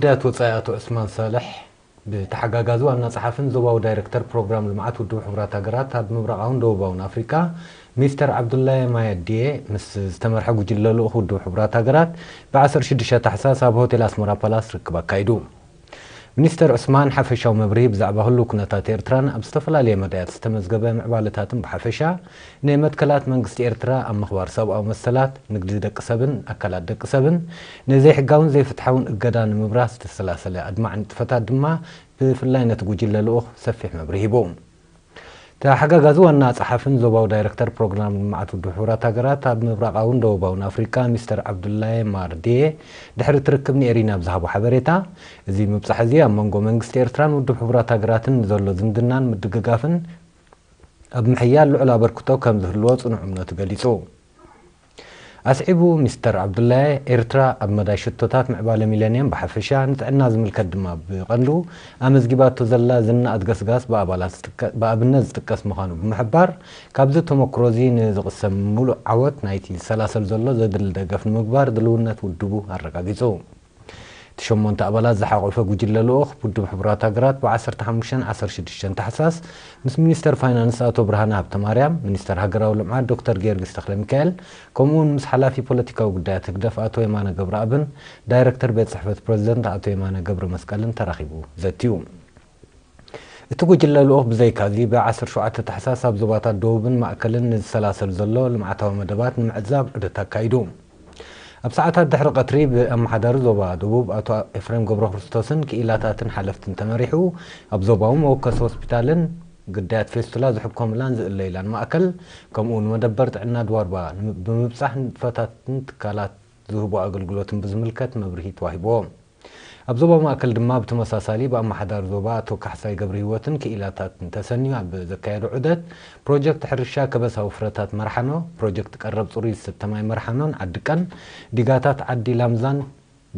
ጉዳያት ወጻኢ ኣቶ ዑስማን ሳልሕ ብተሓጋጋዚ ዋና ጸሓፍን ዞባዊ ዳይረክተር ፕሮግራም ልምዓት ውድብ ሕቡራት ሃገራት ኣብ ምብራቓውን ደቡባውን ኣፍሪቃ ሚስተር ዓብዱላይ ማያዲየ ምስ ዝተመርሐ ጉጅለ ልኡኽ ውድብ ሕቡራት ሃገራት ብ ዓሰርተ ሽዱሽተ ታሕሳስ ኣብ ሆቴል ኣስመራ ፓላስ ርክብ ኣካይዱ። ሚኒስተር ዑስማን ሓፈሻዊ መብርሂ ብዛዕባ ህሉው ኩነታት ኤርትራን ኣብ ዝተፈላለየ መዳያት ዝተመዝገበ ምዕባለታትን ብሓፈሻ ንመትከላት መንግስቲ ኤርትራ ኣብ ምኽባር ሰብኣዊ መሰላት፣ ንግዲ ደቂ ሰብን ኣካላት ደቂ ሰብን ንዘይሕጋውን ዘይፍትሓውን እገዳ ንምብራህ ዝተሰላሰለ ኣድማዕ ንጥፈታት ድማ ብፍላይ ነቲ ጉጅለ ልኡኽ ሰፊሕ መብርሂ ሂቡ። ተሓጋጋዚ ዋና ጸሓፍን ዞባዊ ዳይረክተር ፕሮግራም ልምዓት ውድብ ሕቡራት ሃገራት ኣብ ምብራቓውን ደቡባውን ኣፍሪቃ ሚስተር ዓብዱላይ ማርዲየ ድሕሪ እቲ ርክብ ንኤሪና ብዝሃቦ ሓበሬታ፣ እዚ ምብጻሕ እዚ ኣብ መንጎ መንግስቲ ኤርትራን ውድብ ሕቡራት ሃገራትን ንዘሎ ዝምድናን ምድግጋፍን ኣብ ምሕያል ልዑል ኣበርክቶ ከም ዝህልዎ ጽኑዕ እምነቱ ገሊጹ። ኣስዒቡ ሚስተር ዓብዱላይ፣ ኤርትራ ኣብ መዳይ ሽቶታት ምዕባለ ሚለንየም ብሓፈሻ፣ ንጥዕና ዝምልከት ድማ ብቐንዱ ኣመዝጊባቶ ዘላ ዝነኣድ ገስጋስ ብኣባላት ዝጥቀ-፣ ብኣብነት ዝጥቀስ ምዃኑ ብምሕባር፣ ካብዚ ተመክሮ እዚ ንዝቕሰም ምሉእ ዓወት ናይቲ ዝሰላሰል ዘሎ ዘድሊ ደገፍ ንምግባር ድልውነት ውድቡ ኣረጋጊጹ። እቲ ሸሞንተ ኣባላት ዝሓቖፈ ጉጅለ ልኡኽ ውድብ ሕቡራት ሃገራት ብ ዓሰርተ ሓሙሽተን ዓሰርተ ሽዱሽተን ታሕሳስ ምስ ሚኒስተር ፋይናንስ ኣቶ ብርሃነ ሃብተማርያም፣ ሚኒስተር ሃገራዊ ልምዓት ዶክተር ጊዮርጊስ ተኽለሚካኤል፣ ከምኡውን ምስ ሓላፊ ፖለቲካዊ ጉዳያት ህግደፍ ኣቶ የማነ ገብረኣብን ዳይረክተር ቤት ጽሕፈት ፕረዚደንት ኣቶ የማነ ገብረመስቀልን ተራኺቡ ዘትዩ። እቲ ጉጅለ ልኡኽ ብዘይካዚ ብ ዓሰርተ ሸውዓተ ታሕሳስ ኣብ ዞባታት ደቡብን ማእከልን ንዝሰላሰል ዘሎ ልምዓታዊ መደባት ንምዕዛብ ዑደት ኣካይዱ። ኣብ ሰዓታት ድሕሪ ቀትሪ ብኣመሓዳሪ ዞባ ደቡብ ኣቶ ኤፍሬም ገብረክርስቶስን ክኢላታትን ሓለፍትን ተመሪሑ ኣብ ዞባዊ መወከሲ ሆስፒታልን ግዳያት ፌስቱላ ዝሕከሙላን ዝእለይላን ማእከል ከምኡ እውን መደበር ጥዕና ድዋርባ ብምብጻሕ ንጥፈታትን ትካላት ዝህቦ ኣገልግሎትን ብዝምልከት መብርሂ ተዋሂብዎ። ኣብ ዞባ ማእከል ድማ ብተመሳሳሊ ብኣመሓዳሪ ዞባ ኣቶ ካሕሳይ ገብረሂወትን ክኢላታትን ተሰንዩ ኣብ ዘካየዶ ዑደት ፕሮጀክት ሕርሻ ከበሳዊ ፍረታት መርሓኖ፣ ፕሮጀክት ቀረብ ጽሩይ ዝስተ ማይ መርሓኖን ዓዲ ቀን፣ ዲጋታት ዓዲ ላምዛን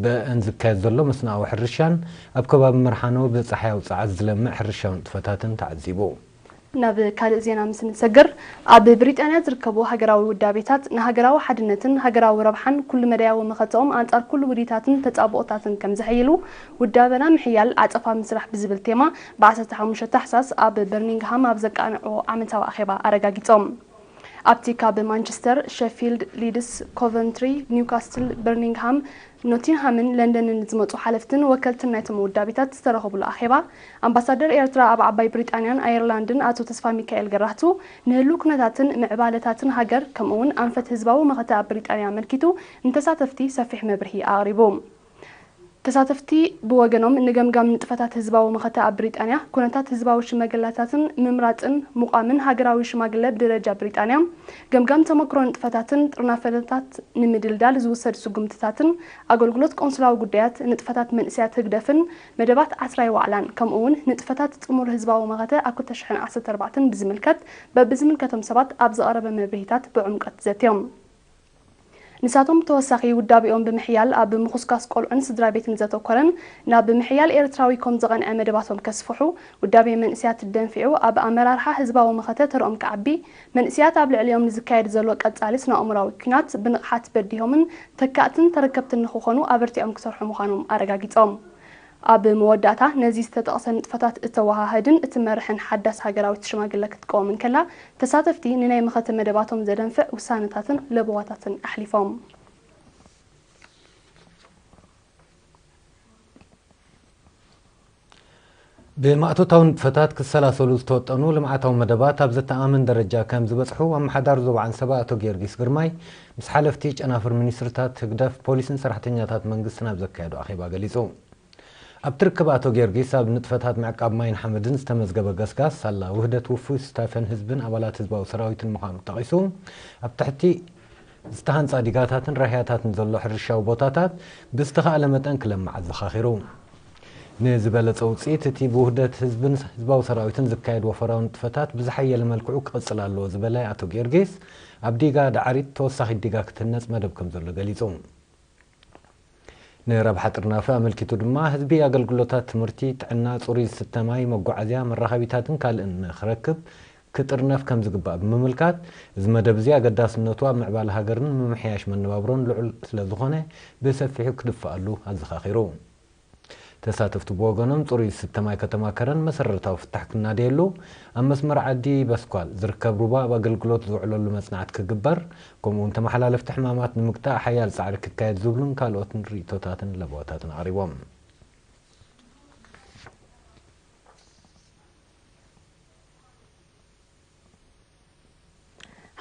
ብአን ዝካየድ ዘሎ መስኖኣዊ ሕርሻን ኣብ ከባቢ መርሓኖ ብጸሓያዊ ጸዓት ዝለምዕ ሕርሻዊ ንጥፈታትን ተዓዚቡ። ናብ ካልእ ዜና ምስ ንሰግር፣ ኣብ ብሪጣንያ ዝርከቡ ሃገራዊ ውዳቤታት ንሃገራዊ ሓድነትን ሃገራዊ ረብሓን ኩሉ መዳያዊ መኸተኦም ኣንጻር ኩሉ ውዲታትን ተጻብኦታትን ከም ዘሐይሉ፣ ውዳበና ምሕያል ዓጸፋ ምስራሕ ብዝብል ቴማ ብ ዓሰርተ ሓሙሽተ ታሕሳስ ኣብ በርሚንግሃም ኣብ ዘቃንዕዎ ዓመታዊ ኣኼባ ኣረጋጊጾም። ኣብቲ ካብ ማንቸስተር፣ ሸፊልድ፣ ሊድስ፣ ኮቨንትሪ፣ ኒውካስትል፣ በርሚንግሃም፣ ኖቲንሃምን ለንደንን ዝመጹ ሓለፍትን ወከልትን ናይቶም ውዳቤታት ዝተረኸቡሉ ኣኼባ፣ ኣምባሳደር ኤርትራ ኣብ ዓባይ ብሪጣንያን ኣየርላንድን ኣቶ ተስፋሚካኤል ገራህቱ፣ ንህሉው ኩነታትን ምዕባለታትን ሃገር፣ ከምኡ'ውን ኣንፈት ህዝባዊ መኸተ ኣብ ብሪጣንያ ኣመልኪቱ ንተሳተፍቲ ሰፊሕ መብርሂ ኣቕሪቡ። ተሳተፍቲ ብወገኖም፣ ንገምጋም ንጥፈታት ህዝባዊ መኸተ ኣብ ብሪጣንያ፣ ኩነታት ህዝባዊ ሽማግለታትን ምምራጽን ምቋምን ሃገራዊ ሽማግለ ብደረጃ ብሪጣንያ፣ ገምጋም ተመክሮ ንጥፈታትን ጥርናፈታት ንምድልዳል ዝውሰድ ስጉምትታትን፣ ኣገልግሎት ቆንስላዊ ጉዳያት፣ ንጥፈታት መንእሰያት ህግደፍን መደባት ዓስራይ ዋዕላን፣ ከምኡ'ውን ንጥፈታት ጥሙር ህዝባዊ መኸተ ኣብ ክልተ ሽሕን ዓሰርተ ኣርባዕተን ብዝምልከት በብዝምልከቶም ሰባት ኣብ ዝቐረበ መብርሂታት ብዕምቆት ዘትዮም። ንሳቶም ተወሳኺ ውዳቤኦም ብምሕያል ኣብ ምኹስኳስ ቆልዑን ስድራ ቤትን ዘተኮረን ናብ ምሕያል ኤርትራዊ ኮም ዝቐንዐ መደባቶም ከስፍሑ፣ ውዳቤ መንእሰያት ደንፊዑ ኣብ ኣመራርሓ ህዝባዊ መኸተ ተርኦም ክዓቢ፣ መንእሰያት ኣብ ልዕሊኦም ንዝካየድ ዘሎ ቀጻሊ ስነ-ኣእምሮኣዊ ኲናት ብንቕሓት በዲሆምን ተካእትን ተረከብትን ንኽኾኑ ኣበርቲዖም ክሰርሑ ምዃኖም ኣረጋጊጾም። ኣብ መወዳእታ፣ ነዚ ዝተጠቕሰ ንጥፈታት እተወሃህድን እትመርሕን ሓዳስ ሃገራዊት ሽማግለ ክትቀውም እንከላ፣ ተሳተፍቲ ንናይ መኸተ መደባቶም ዘደንፍዕ ውሳነታትን ለበዋታትን ኣሕሊፎም። ብማእቶታዊ ንጥፈታት ክሰላሰሉ ዝተወጠኑ ልምዓታዊ መደባት ኣብ ዘተኣማምን ደረጃ ከም ዝበጽሑ ኣመሓዳሪ ዞባ ዓንሰባ ኣቶ ጊዮርጊስ ግርማይ ምስ ሓለፍቲ ጨናፍር ሚኒስትርታት ህግደፍ፣ ፖሊስን ሰራሕተኛታት መንግስትን ኣብ ዘካየዶ ኣኼባ ገሊጹ። ኣብቲ ርክብ ኣቶ ጊዮርጊስ ኣብ ንጥፈታት ምዕቃብ ማይን ሓመድን ዝተመዝገበ ገስጋስ ሳላ ውህደት ውፉይ ስታፈን ህዝብን ኣባላት ህዝባዊ ሰራዊትን ምዃኑ ጠቒሱ፣ ኣብ ትሕቲ ዝተሃንጻ ዲጋታትን ራህያታትን ዘሎ ሕርሻዊ ቦታታት ብዝተኻእለ መጠን ክለምዕ ኣዘኻኺሩ። ንዝበለጸ ውጽኢት እቲ ብውህደት ህዝብን ህዝባዊ ሰራዊትን ዝካየድ ወፈራዊ ንጥፈታት ብዝሓየለ መልክዑ ክቕጽል ኣለዎ ዝበለ ኣቶ ጊዮርጊስ፣ ኣብ ዲጋ ዳዕሪት ተወሳኺ ዲጋ ክትህነጽ መደብ ከም ዘሎ ገሊጹ። ንረብሓ ጥርናፈ ኣመልኪቱ ድማ፣ ህዝቢ ኣገልግሎታት ትምህርቲ፣ ጥዕና፣ ጽሩይ ዝስተ ማይ፣ መጓዓዝያ፣ መራኸቢታትን ካልእን ንኽረክብ ክጥርነፍ ከም ዝግባእ ብምምልካት፣ እዚ መደብ እዚ ኣገዳስነቱ ኣብ ምዕባለ ሃገርን ምምሕያሽ መነባብሮን ልዑል ስለ ዝኾነ፣ ብሰፊሑ ክድፋኣሉ ኣዘኻኺሩ። ተሳተፍቲ ብወገኖም፣ ጽሩይ ዝስተ ማይ ከተማ ከረን መሰረታዊ ፍታሕ ክናደየሉ፣ ኣብ መስመር ዓዲ በስኳል ዝርከብ ሩባ ኣብ ኣገልግሎት ዝውዕለሉ መጽናዕቲ ክግበር፣ ከምኡውን ተመሓላለፍቲ ሕማማት ንምግታእ ሓያል ጻዕሪ ክካየድ ዝብሉን ካልኦትን ርእይቶታትን ለበዋታትን ኣቕሪቦም።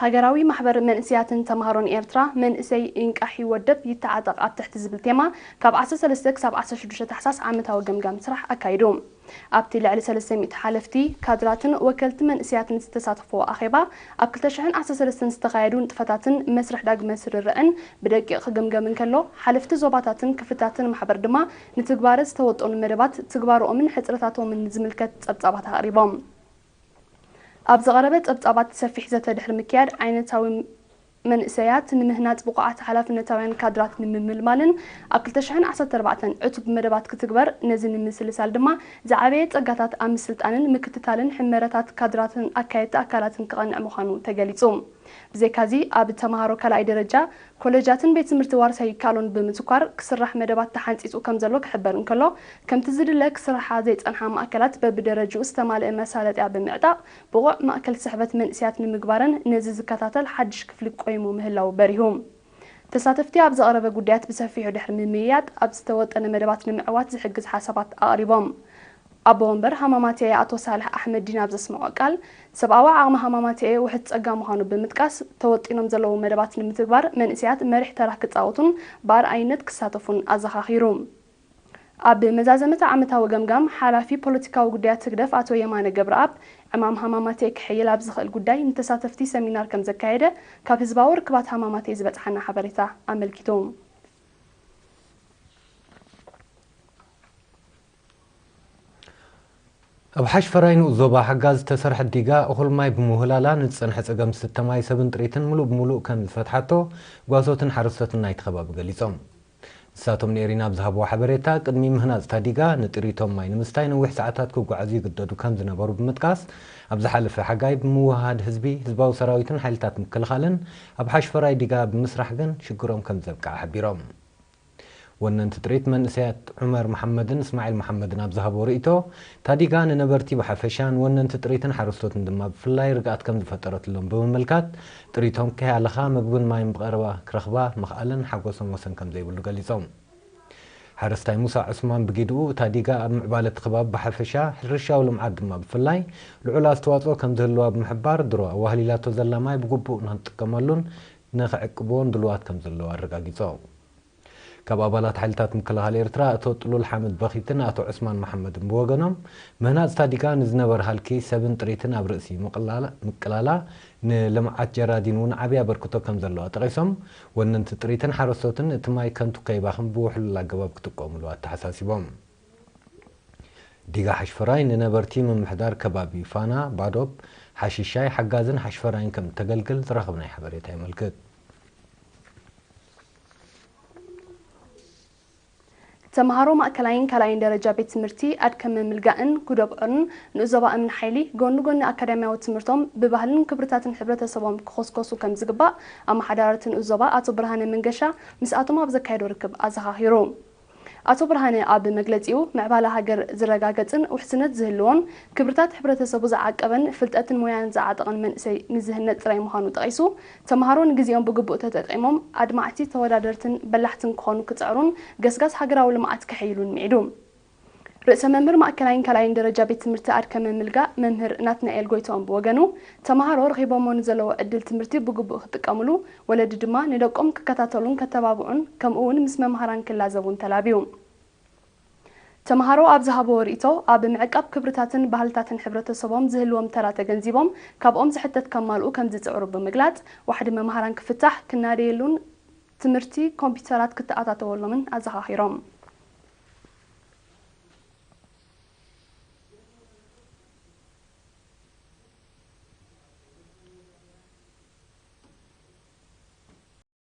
ሃገራዊ ማሕበር መንእሰያትን ተምሃሮን ኤርትራ፣ መንእሰይ ይንቃሕ ይወደብ ይተዓጠቕ ኣብ ትሕቲ ዝብል ቴማ፣ ካብ ዓሰርተ ሰለስተ ክሳብ ዓሰርተ ሽዱሽተ ታሕሳስ ዓመታዊ ገምጋም ስራሕ ኣካይዱ። ኣብቲ ልዕሊ ሰለስተ ሚእቲ ሓለፍቲ፣ ካድራትን ወከልቲ መንእሰያትን ዝተሳተፍዎ ኣኼባ፣ ኣብ ክልተ ሽሕን ዓሰርተ ሰለስተን ዝተኻየዱ ንጥፈታትን መስርሕ ዳግመ ስርርዕን ብደቂቕ ክግምገም እንከሎ፣ ሓለፍቲ ዞባታትን ክፍልታትን ማሕበር ድማ ንትግባረ ዝተወጠኑ መደባት፣ ትግባረኦምን ሕጽረታቶምን ዝምልከት ጸብጻባት ኣቕሪቦም። ኣብ ዝቐረበ ጸብጻባት ሰፊሕ ዘተ ድሕሪ ምክያድ፣ ዓይነታዊ መንእሰያት ንምህናጽ ብቑዓት ሓላፍነታውያን ካድራት ንምምልማልን ኣብ ክልተ ሽሕን ዓሰርተ ኣርባዕተን ዕቱብ መደባት ክትግበር፣ ነዚ ንምስልሳል ድማ ዝዓበየ ጸጋታት ኣብ ምስልጣንን ምክትታልን ሕመረታት ካድራትን ኣካየድቲ ኣካላትን ክቐንዕ ምዃኑ ተገሊጹ። ብዘይካዚ፣ ኣብ ተምሃሮ ካልኣይ ደረጃ ኮለጃትን ቤት ትምህርቲ ዋርሳይ ይከኣሎን ብምትኳር ክስራሕ መደባት ተሓንጺጹ ከም ዘሎ ክሕበር እንከሎ፣ ከምቲ ዝድለ ክስርሓ ዘይጸንሓ ማእከላት በብደረጅኡ ዝተማልአ መሳለጥያ ብምዕጣቕ ብቑዕ ማእከል ስሕበት መንእሰያት ንምግባርን ነዚ ዝከታተል ሓድሽ ክፍሊ ቆይሙ ምህላዉ በሪሁ። ተሳተፍቲ ኣብ ዝቐረበ ጉዳያት ብሰፊሑ ድሕሪ ምምይያጥ፣ ኣብ ዝተወጠነ መደባት ንምዕዋት ዝሕግዝ ሓሳባት ኣቕሪቦም። ኣቦ ወንበር ሃማማተኤ ኣቶ ሳልሕ ኣሕመዲን ኣብ ዘስምዖ ቃል፣ ሰብኣዊ ዓቕሚ ሃማማተኤ ውሕድ ጸጋ ምዃኑ ብምጥቃስ፣ ተወጢኖም ዘለዉ መደባት ንምትግባር መንእሰያት መሪሕ ተራ ክጻወቱን ብኣርኣይነት ክሳተፉን ኣዘኻኺሩ። ኣብ መዛዘመታ ዓመታዊ ገምጋም፣ ሓላፊ ፖለቲካዊ ጉዳያት ህግደፍ ኣቶ የማነ ገብረኣብ፣ ዕማም ሃማማተኤ ክሕይል ኣብ ዝኽእል ጉዳይ ንተሳተፍቲ ሰሚናር ከም ዘካየደ ካብ ህዝባዊ ርክባት ሃማማተኤ ዝበጽሓና ሓበሬታ ኣመልኪቱ። ኣብ ሓሽፈራይ ንኡስ ዞባ ሓጋዝ ዝተሰርሐት ዲጋ እኹል ማይ ብምህላላ ንዝጸንሐ ጸገም ዝስተ ማይ ሰብን ጥሪትን ምሉእ ብምሉእ ከም ዝፈትሓቶ ጓሶትን ሓረስቶትን ናይቲ ከባቢ ገሊጾም። ንሳቶም ንኤሪና ኣብ ዝሃብዎ ሓበሬታ፣ ቅድሚ ምህናጽ እታ ዲጋ ንጥሪቶም ማይ ንምስታይ ነዊሕ ሰዓታት ክጓዓዙ ይግደዱ ከም ዝነበሩ ብምጥቃስ፣ ኣብ ዝሓለፈ ሓጋይ ብምውህሃድ ህዝቢ፣ ህዝባዊ ሰራዊትን ሓይልታት ምክልኻልን ኣብ ሓሽፈራይ ዲጋ ብምስራሕ ግን ሽግሮም ከም ዘብቅዐ ሓቢሮም። ወነንቲ ጥሪት መንእሰያት ዑመር መሓመድን እስማዒል መሓመድን ኣብ ዝሃብዎ ርእይቶ፣ እታ ዲጋ ንነበርቲ ብሓፈሻን ወነንቲ ጥሪትን ሓረስቶትን ድማ ብፍላይ ርግኣት ከም ዝፈጠረትሎም ብምምልካት፣ ጥሪቶም ከይሃለኻ ምግብን ማይን ብቐረባ ክረኽባ ምኽኣለን ሓጎሶም ወሰን ከም ዘይብሉ ገሊጾም። ሓረስታይ ሙሳ ዑስማን ብጊድኡ፣ እታ ዲጋ ኣብ ምዕባለ እቲ ከባቢ ብሓፈሻ፣ ሕርሻዊ ልምዓት ድማ ብፍላይ ልዑል ኣስተዋጽኦ ከም ዝህልዋ ብምሕባር፣ ድሮ ኣዋህሊላቶ ዘላ ማይ ብግቡእ ንክንጥቀመሉን ንክዕቅብዎን ድልዋት ከም ዘለዎ ኣረጋጊጾም። ካብ ኣባላት ሓይልታት ምክልኻል ኤርትራ ኣቶ ጥሉል ሓምድ በኺትን ኣቶ ዑስማን መሓመድን ብወገኖም፣ ምህናጽ እታ ዲጋ ንዝነበረ ሃልኪ ሰብን ጥሪትን ኣብ ርእሲ ምቕላላ፣ ምቅላላ ንልምዓት ጀራዲን እውን ዓብዪ ኣበርክቶ ከም ዘለዋ ጠቒሶም፣ ወነንቲ ጥሪትን ሓረስቶትን እቲ ማይ ከንቱ ከይባኽን ብውሕሉል ኣገባብ ክጥቀሙሉ ኣተሓሳሲቦም። ዲጋ ሓሽፈራይ ንነበርቲ ምምሕዳር ከባቢ ፋና፣ ባዶብ፣ ሓሽሻይ፣ ሓጋዝን ሓሽፈራይን ከም እተገልግል ዝረኸብናዮ ሓበሬታ የመልክት። ተምሃሮ ማእከላይን ካልኣይን ደረጃ ቤት ትምህርቲ ኣድከመ ምልጋእን ጉደብ ዖርን ንኡስ ዞባ እምኒ ሓይሊ፣ ጎኒ ጎኒ ኣካዳሚያዊ ትምህርቶም፣ ብባህልን ክብርታትን ሕብረተሰቦም ክኾስኮሱ ከም ዝግባእ፣ ኣመሓዳሪ እቲ ንኡስ ዞባ ኣቶ ብርሃነ መንገሻ ምስኣቶም ኣብ ዘካየዶ ርክብ ኣዘኻኺሩ። ኣቶ ብርሃነ ኣብ መግለጺኡ፣ ምዕባለ ሃገር ዝረጋገጽን ውሕስነት ዝህልዎን፣ ክብርታት ሕብረተሰቡ ዝዓቀበን፣ ፍልጠትን ሞያን ዝዓጠቐን መንእሰይ ንዝህነጽ ጥራይ ምዃኑ ጠቒሱ፣ ተምሃሮ ንግዜኦም ብግቡእ ተጠቒሞም፣ ኣድማዕቲ፣ ተወዳደርትን በላሕትን ክኾኑ ክጽዕሩን፣ ገስጋስ ሃገራዊ ልምዓት ከሐይሉን ምዒዱ። ርእሰ መምህር ማእከላይን ካልኣይን ደረጃ ቤት ትምህርቲ ኣድከመ ምልጋእ መምህር ናትናኤል ጎይትኦም ብወገኑ፣ ተምሃሮ ረኺቦሞ ንዘለዉ ዕድል ትምህርቲ ብግቡእ ክጥቀምሉ፣ ወለዲ ድማ ንደቆም ክከታተሉን ከተባብዑን፣ ከምኡ እውን ምስ መምሃራን ክላዘቡን ተላብዩ። ተምሃሮ ኣብ ዝሃብዎ ርእይቶ፣ ኣብ ምዕቃብ ክብርታትን ባህልታትን ሕብረተሰቦም ዝህልዎም ተራ ተገንዚቦም፣ ካብኦም ዝሕተት ከማልኡ ከም ዝጽዕሩ ብምግላጽ፣ ዋሕዲ መምሃራን ክፍታሕ ክናደየሉን ትምህርቲ ኮምፒተራት ክተኣታተወሎምን ኣዘኻኺሮም።